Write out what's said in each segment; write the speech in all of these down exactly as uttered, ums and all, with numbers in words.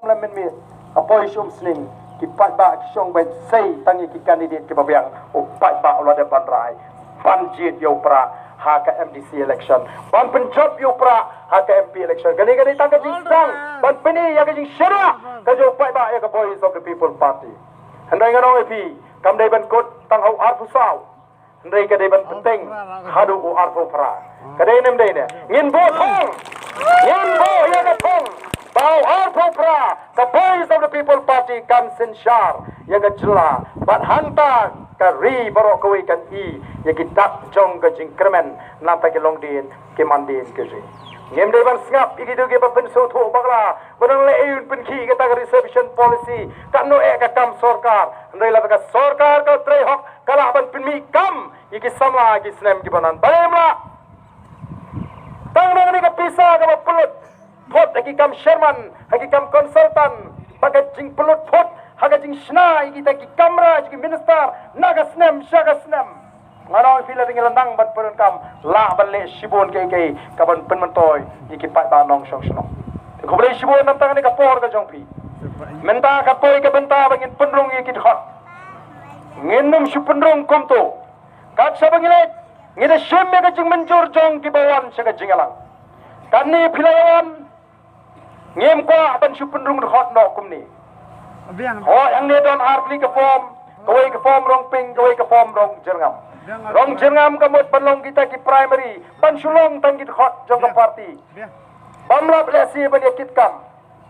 Lam mynmiet, ha poi sha umsning, ki paidbah ki shong beit sei tang ïa ki candidate kiba biang, u paidbah u la dep ban rai ban jied ïa u Prah ha ka M D C election, ban pynjop ïa u Prah ha ka M P election. Kane ka dei tang ka jingsdang ban pyni ïa ka jingsngew ka jong u paidbah ïa ka Voice of the People Party. Hynrei ngan ong ïa phi, kam dei ban kut tang ha u arphew saw, hynrei ka dei ban pynteng haduh u arphew phra. Ka dei ne ym dei ne? Ngin buh thong, ngin buh ïa ka thong ba u arphew phra ka Voice of the People Party kan synshar ïa ka jylla bad hangta ka ri baroh kawei kan i ïa ki dak jong ka jingkyrmen na bynta ki longdien ki mandien ki ri. Ngim dei ban sngap ïa kito kiba pynsngewthuh bakla ba dang leh ïa u pynkhih kata ka reservation policy, katno eh ka kam sorkar. Hynrei lada ka sorkar ka trei hok, ka lah ban pynmih kam ïa ki samla ki snem kiba nang. Balei ym lah? Tang na kane ka pisa kaba pynlut phut ha ki kam chairman, ha ki kam consultant, bad ka jingpynlut phut ha ka jingshna ïa kita ki kamra jong ki minister na ka snem sha ka snem. Ngan ong ïa phi, lada ngi la nang ban pyndonkam, lah ban leh shibun kiei kiei kaban pynmyntoi ïa ki paidbah nongshong shnong. Te khublei shibun na bynta kane ka por ka jong phi. Mynta ka poi ka bynta ba ngin pynrung ïa ki dkhot. Ngin ym shu pynrung kumto. Kat shaba ngi leit, ngi da shim ïa ka jingmynjur jong kiba wan sha ka jingïalang. Katne phi la ïa wan, ngim kwah ban shu pynrung dkhot noh kumne. Hooid, hangne don ar tylli ka form, kawei ka form Rongping, kawei ka form Rongjyrngam. Rongjyrngam ka mut ban long kita ki primary, ban shu long tang ki dkhot jong ka party. Bym lah lehse ban ïa kit kam.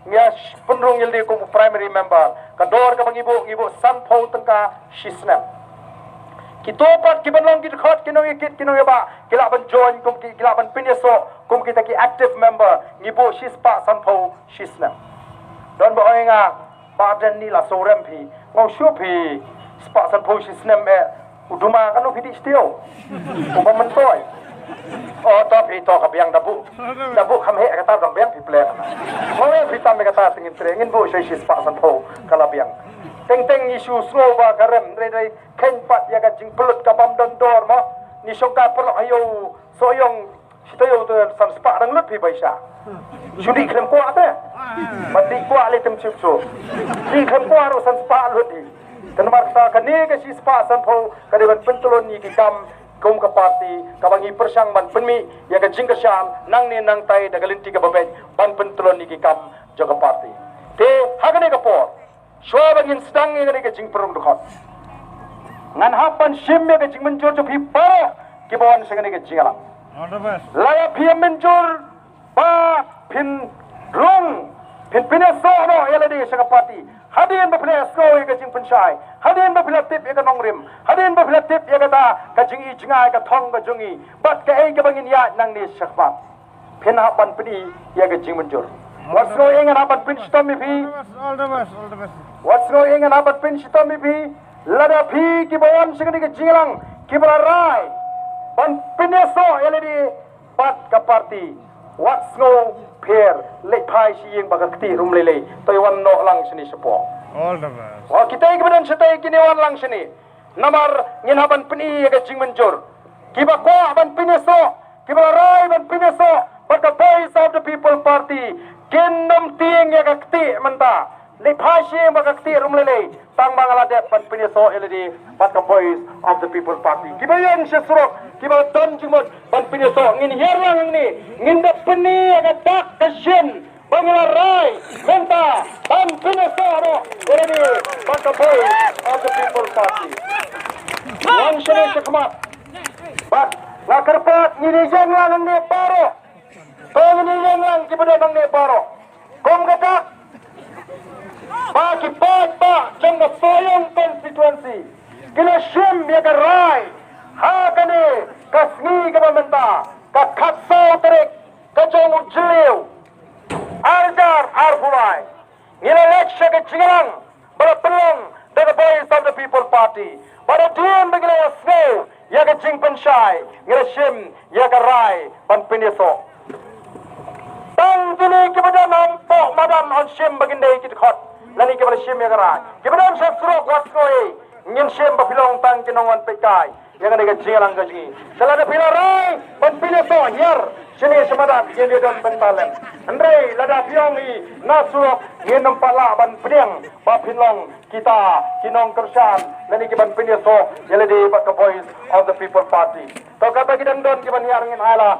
Ngi ïa pynrung ïa lade kum u primary member. Ka dor kaba ngi buh, ngi buh sanphew tyngka shi snem. Kito pat kiban long ki dkhot, ki nongïakit, ki nongïabah, ki lah ban join kum ki, ki lah ban pynïasoh kum kita ki active member, ngi buh shispah sanphew shi snem. Don ba ong ïa nga, Bah Ardent, ni la sngewrem phi. Nga ong shuh phi, spah sanphew shi snem eh. U duma, katno phi dih sha taïew? U ba myntoi. O to phi, to ka biang, da buh. Da buh kham heh kata, dang biang phi plan. Nga ong phi tam ïa kata, te ngin trei, ngin buh shai shispah sanphew ka la biang. Teng teng ngi shu sngew ba ka rem, hynrei hynrei kheiñ pat ïa ka jingpynlut ka bym don dor mo. Ngi shongkai paralok ha ïew Sohiong, shi taïew te san spah dang lut phi bai sha. Shu dih khlem kwah te. Ba dih kwah lei te ym shym shuh. Dih khlem kwah ruh san spah lut hi. Te namar kata kane ka shispah sanphew ka dei ban pyntlun ïa ki kam kum ka party kaba ngi pyrshang ban pynmih ïa ka jingkyrshan nangne nangtai da ka lynti kaba beit ban pyntlun ïa ki kam jong ka party. Te ha kane ka por, shuwa ba ngin sdang ïa kane ka jingpynrung dkhot, ngan hap ban shim ïa ka jingmynjur jong phi baroh kiba wan sha kane ka jingïalang. Lada phi mynjur ba phin rung, phin pynïasoh noh ïa lade sha ka party, hadien ba phi la ïasngew ïa ka jingpynshai, hadien ba phi la tip ïa ka nongrim, hadien ba phi la tip ïa kata ka jingi jngai ka thong ka jong ngi bad kaei kaba ngin ïaid nangne shakhmat, phin hap ban pyni ïa ka jingmynjur. Wat sngew ïa, ngan hap ban pynshitom ïa phi. Wat sngew ïa, ngan hap ban pynshitom ïa phi. Lada phi kiba wan sha kane ka jingïalang kiba la rai ban pynïasoh ïa lade bad ka party, wat sngew pher, leit phai sha ïing ba ka ktieh ruh ym lei lei, to ïa wan noh lang shane shapoh. Wa kitai kiba don shatei kin ïa wan lang shane. Namar ngin hap ban pyni ïa ka jingmynjur. Kiba kwah ban pynïasoh, kiba la rai ban pynïasoh bad ka Voice of the People Party, kin ym tieng ïa ka ktieh mynta. Leit phai sha ïing ba ka ktieh ruh ym lei lei, tang ba nga la dep ban pynïasoh ïa lade bad ka Voice of the People Party. Kiba ïeng sha surok, kiba don jingmut ban pynïasoh, ngin hiar lang hangne, ngin da pyni ïa ka dak ka shin ba ngi la rai mynta ban pynïasoh ruh ïa lade bad ka Voice of the People Party. Wan shane shakhmat. Bad nga kyrpad, ngin ïeng lang hangne baroh. To ngin ïeng lang kiba don hangne baroh. Kum kata ba ki paidbah jong ka Sohiong constituency ki la shim ïa ka rai ha kane ka sngi kaba mynta, ka khatsaw tarik ka jong u Jylliew, ar hajar arphew lai, ngi la leit sha ka jingïalang ba la pynlong da ka Voice of the People Party. Bad hadien ba ngi la ïasngew ïa ka jingpynshai, ngi la shim ïa ka rai ban pynïasoh. Tang kine kiba don hapoh madan yn shim ba kin dei ki dkhot, lane kiba la shim ïa ka rai. Kiba don sha surok wat sngew ei, ngin shim ba phi long tang ki nongwan peitkai. ïa kane ka jingïalang ka jong ngi. Te lada phi la rai ban pynïasoh hiar shane sha madan, ngin ïa don bynta lem. Hynrei lada phi ong hi na surok, ngin ym pat lah ban pdiang ba phin long kita ki nongkyrshan lane ki ban pynïasoh ïa lade bad ka Voice of the People Party. To kata ki dang don ki ban hiar, ngin ai la.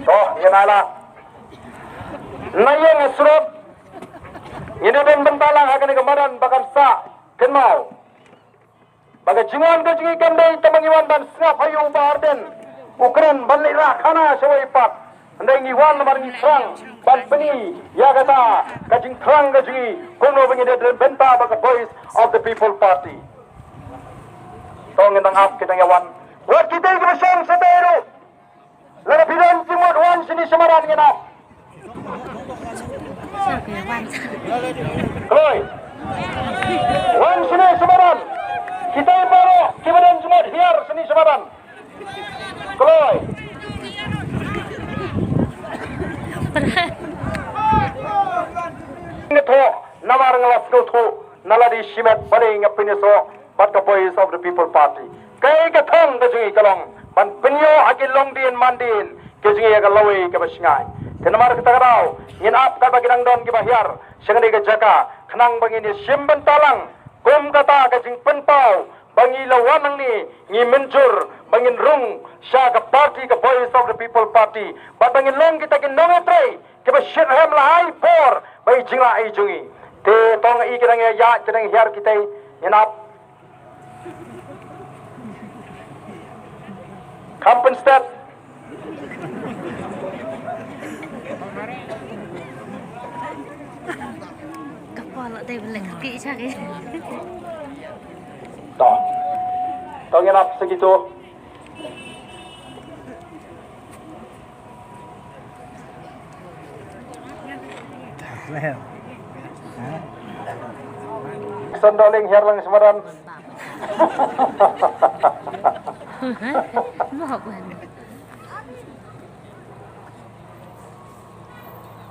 To, ngin ai la. Na ïing ha surok, ngin ïa don bynta lang ha kane ka madan ba kan sah kynmaw ba ka jingwan ka jong ngi kam dei tang ba ngi wan ban sngap ha ïing u Bah Ardent u kren ban leit rah khana sha wei pat. Hynrei ngi wan namar ngi thrang ban pyni ïa kata ka jingthrang ka jong ngi kumno ba ngi don bynta bad ka Voice of the People Party. To ngin dang ap, ki dang ïa wan. Wat kita kiba shong shatei ruh, lada phi don jingmut, wan shane sha madan, ngin ap. Kloi. Wan shane sha madan. Kita baroh kiba don jingmut, hiar shane sha madan. Kloi. Nga thoh namar nga la sngewthuh na lade shimet balei nga pynïasoh bad ka Voice of the People Party. Kaei ka thong ka jong ngi ka long ban pynïoh ha ki longdien mandien ka jong ngi ïa ka lawei kaba shngaiñ. Te namar kata ka daw ngin ap katba ki dang don kiba hiar sha kane ka jaka khnang ba ngin ïa shim bynta lang kum kata ka jingpynpaw ba ngi la wan hangne ngi mynjur ba ngin rung sha ka party, ka Voice of the People Party, bad ba ngin long kita ki nongtrei kiba shitrhem la ha i por ba i jinglah i jong i. Te to nga i ki dang ïa ïaid, ki dang hiar, kita ngin ap. Kham pynstep. Ka pala dei bela ka ki cha ki. To. To ngin ap sa kito. Son Doling, hiar lang sha madan.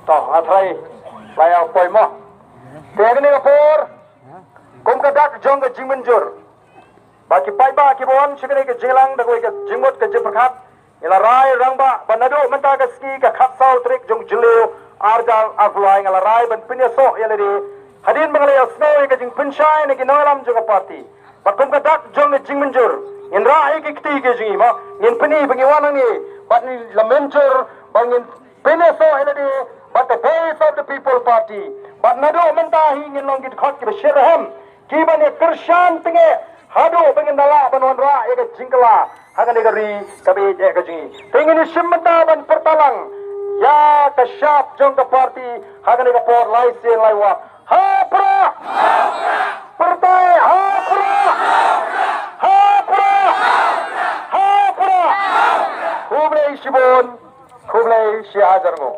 To, nga tharai la ïa poi mo. Te kane ka por kum ka dak jong ka jingmynjur ba ki paidbah kiba wan sha kane ka jingïalang da kawei ka jingmut ka jingpyrkhat, ngi la rai rangbah ba naduh mynta ka sngi ka khatsaw tarik jong Jylliew arhajar arphew lai, nga la rai ban pynïasoh ïa lade hadien ba nga la ïohsngew ïa ka jingpynshai na ki nongïalam jong ka party. Bad kum ka dak jong ka jingmynjur ngin rah ïa ki kti ki jong ngi mo, ngin pyni ba ngi wan hangne bad ngi la mynjur ba ngin pynïasoh ïa lade bad ka Voice of the People Party. Bad naduh mynta hi ngin long ki dkhot kiba shitrhem, kiban ïa kyrshan tyngeh haduh ba ngin da lah ban wanrah ïa ka jingkylla ha kane ka ri kaba ïeit ka jong ngi. Te ngin ïa shim bynta ban pyrta lang ïa ka shap jong ka party ha kane ka por lai sien lai wah. Ha prah! Pyrthei ha prah! Ha prah! Ha prah! Khublei shibun, khublei shihajar nguh.